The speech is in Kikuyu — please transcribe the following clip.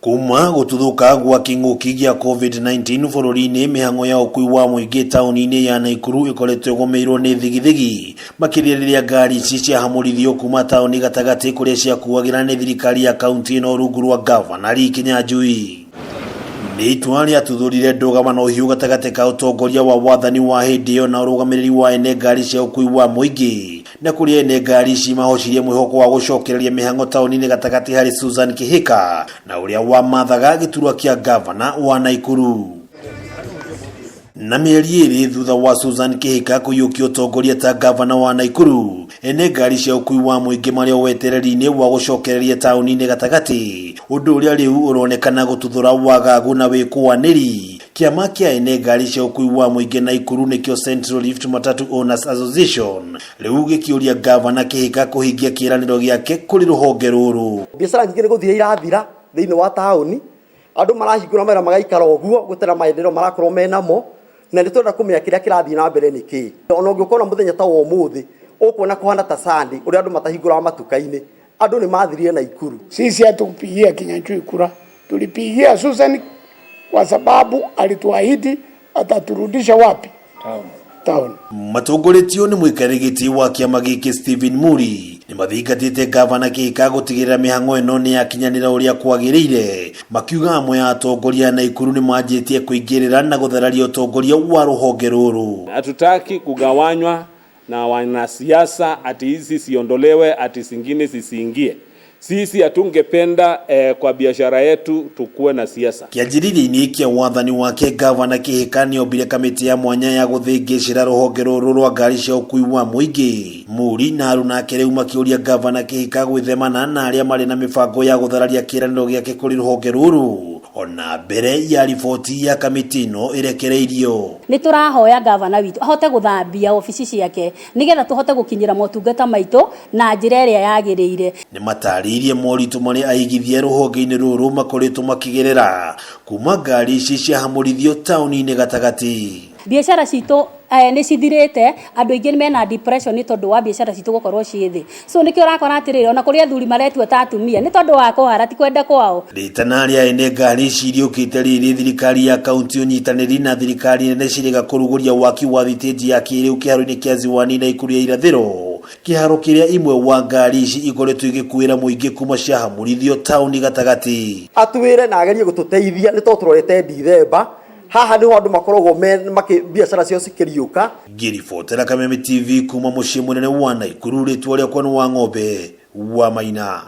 Kuma gũtuthũka gwa kĩng'ũki gĩa COVID-19 bũrũri-inĩ, mĩhang'o ya ũkui wa mũingĩ taũni-inĩ ya Naikuru ĩkoretwo ĩgũmĩirwo nĩ thigithigi, makĩria rĩrĩa ngari ici ciahamũrithio kuma taũni gatagatĩ kũrĩa ciakuagĩra nĩ thirikari ya kaunti ĩno rungu rwa gavana Lee Kinyanjui. Nĩ itua rĩatuthũrire ndũgamano hiũ gatagatĩ ka ũtongoria wa wathani wa hĩndĩ ĩyo na ũrũgamĩrĩri wa ene ngari cia ũkui wa mũingĩ, na kũrĩa ene ngari ici mahocirie mwĩhoko wa gũcokereria mĩhang'o taũni-inĩ gatagatĩ harĩ Susan Kihika na ũrĩa wamathaga gĩturwa kĩa gavana wa Naikuru. Na mĩeri ĩrĩ thutha wa Susan Kihika kũiyũkia ũtongoria ta gavana wa Naikuru, ene ngari cia ũkui wa mũingĩ marĩ o wetereri-inĩ wa gũcokereria taũni-inĩ gatagatĩ, ũndũ ũrĩa rĩu ũronekana gũtuthũra wagagu na wĩkũanĩri. Kĩama kĩa ene ngari cia ũkui wa mũingĩ Naikuru nĩkĩo Central Rift Matatu Owners Association rĩu gĩkĩũria gavana Kihika kũhingia kĩĩranĩro gĩake kũrĩ rũhonge rũrũ. Biacara nyingĩ nĩ gũthira irathira thĩinĩ wa taũni, andũ marahingũra mawĩra magaikara ũguo gũtarĩ na maendeleo marakorwo menamo, na nĩ tũrenda kũmenya kĩrĩa kĩrathiĩ na mbere nĩ kĩĩ. Ona ũngĩũka mũthenya ta wa ũmũthĩ, ũkuona kũhana ta Sunday ũrĩa andũ matahingũraga matuka-inĩ. Andũ nĩ mathirire Naikuru. Sisi hatukupigia Kinyanjui kura, tulipigia Susan kwa sababu alituahidi ataturudisha wapi? Town. Matongoretio nĩ mũikarĩri gĩtĩ wa kĩama gĩkĩ Stephen Muri nĩ mathingatĩte gavana Kihika gũtigĩrĩra mĩhang'o ĩno nĩ yakinyanĩra ũrĩa kwagĩrĩire, makiuga amwe a atongoria a Naikuru nĩ manjĩtie kũingĩrĩra na gũthararia ũtongoria wa rũhonge rũrũ. Hatutaki kugawanywa na wanasiasa ati hizi siondolewe ati zingine zisiingie. Sisi hatungependa kwa biashara yetu tukuwe na siasa. Kĩanjĩrĩria-inĩ kĩa wathani wake gavana Kihika nĩombire kamĩtĩ ya mwanya ya gũthĩngĩcĩra rũhonge rũrũ rwa ngari cia ũkui wa mũingĩ. Muri na aruna ake rĩu makĩũria gavana Kihika gwĩthemana na arĩa marĩ na mĩbango ya gũthararia kĩĩranĩro gĩake kũrĩ rũhonge rũrũ ona mbere ya riboti ya kamĩtĩ ĩno ĩrekereirio. Nĩ tũrahoya gavana witũ ahote gũthambia obici ciake nĩgetha tũhote gũkinyĩra motungata maitũ na njĩra ĩrĩa yagĩrĩire. Nĩ matarĩirie moritũ marĩa aigithia rũhonge-inĩ rũrũ makoretwo makĩgerera kuma ngari ici ciahamũrithio taũni-inĩ gatagatĩ. Biacara citũ nĩ cithirĩte, andũ aingĩ mena depression nĩ tondũ wa biacara citũ gũkorwo ciĩ thĩ. So nĩkĩo ũrakora atĩrĩrĩ, ona kũrĩ athuri maretua ta atumia nĩ tondũ wa kũhara, ti kwenda kwao. Rĩtana rĩa ene ngari ici rĩũkĩte rĩrĩ thirikari ya kaunti ũnyitanĩri na thirikari nene cirĩga kũrugũria waki wa thitĩnji ya kĩrĩu kĩharo-inĩ kĩa Ziwani Naikuru ya irathĩro, kĩharo kĩrĩa imwe wa ngari ici ikoretwo igĩkuĩra mũingĩ kuma ciahamũrithio taũni gatagatĩ. Atwĩre na agerie gũtũteithia nĩ tondũ tũrorete Ndithemba, haha nĩho andũ makoragwo me makĩ biacara ciao cikĩriũka. Ngĩribotera Kameme TV kuma mũciĩ mũnene wa Naikuru, rĩtwa rĩakwa nĩ Wang'ombe wa Maina.